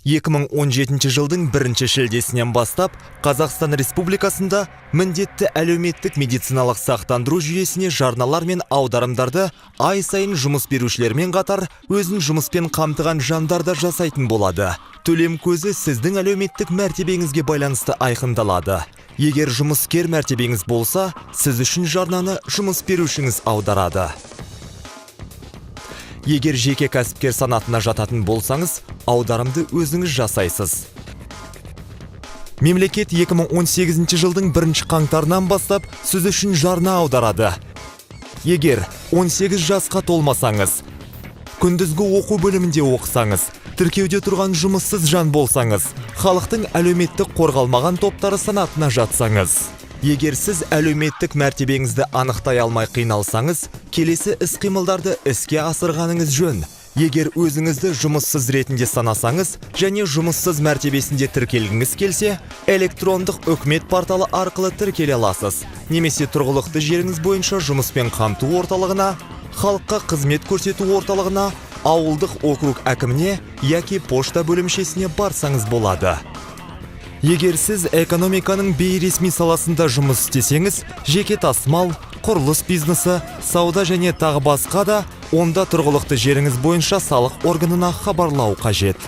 2017 жылдың бірінші шілдесінен бастап Қазақстан Республикасында міндетті әлеуметтік медициналық сақтандыру жүйесіне жарналар мен аударымдарды ай сайын жұмыс берушілермен қатар өзін жұмыспен қамтыған жандар да жасайтын болады. Төлем көзі сіздің әлеуметтік мәртебеңізге байланысты айқындалады. Егер жұмыскер мәртебеңіз болса, сіз үшін жарнаны жұмыс берушіңіз аударады. Егер жеке кәсіпкер санатына жататын болсаңыз, аударымды өзіңіз жасайсыз. Мемлекет 2018 жылдың бірінші қаңтарынан бастап сіз үшін жарна аударады. Егер 18 жасқа толмасаңыз, күндізгі оқу бөлімінде оқысаңыз, тіркеуде тұрған жұмыссыз жан болсаңыз, халықтың әлеуметтік қорғалмаған топтары санатына жатсаңыз. Егер сіз әлеуметтік мәртебеңізді анықтай алмай қиналсаңыз, келесі іс-қимылдарды іске асырғаныңыз жөн. Егер өзіңізді жұмыссыз ретінде санасаңыз және жұмыссыз мәртебесінде тіркелгіңіз келсе, электрондық үкімет порталы арқылы тіркеле аласыз немесе тұрғылықты жеріңіз бойынша жұмыспен қамту орталығына, халыққа қызмет көрсету орталығына, ауылдық округ әкіміне яки пошта бөлімшесіне барсаңыз болады. Егер сіз экономиканың бейресми саласында жұмыс істесеңіз, жеке тасымал, құрылыс бизнесі, сауда және тағы басқа да, онда тұрғылықты жеріңіз бойынша салық органына хабарлау қажет.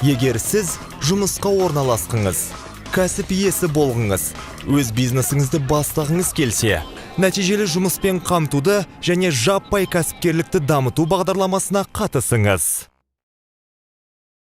Егер сіз жұмысқа орналасқыңыз, кәсіп иесі болғыңыз, өз бизнесіңізді бастағыңыз келсе, нәтижелі жұмыспен қамтуды және жаппай кәсіпкерлікті дамыту бағдарламасына қатысыңыз.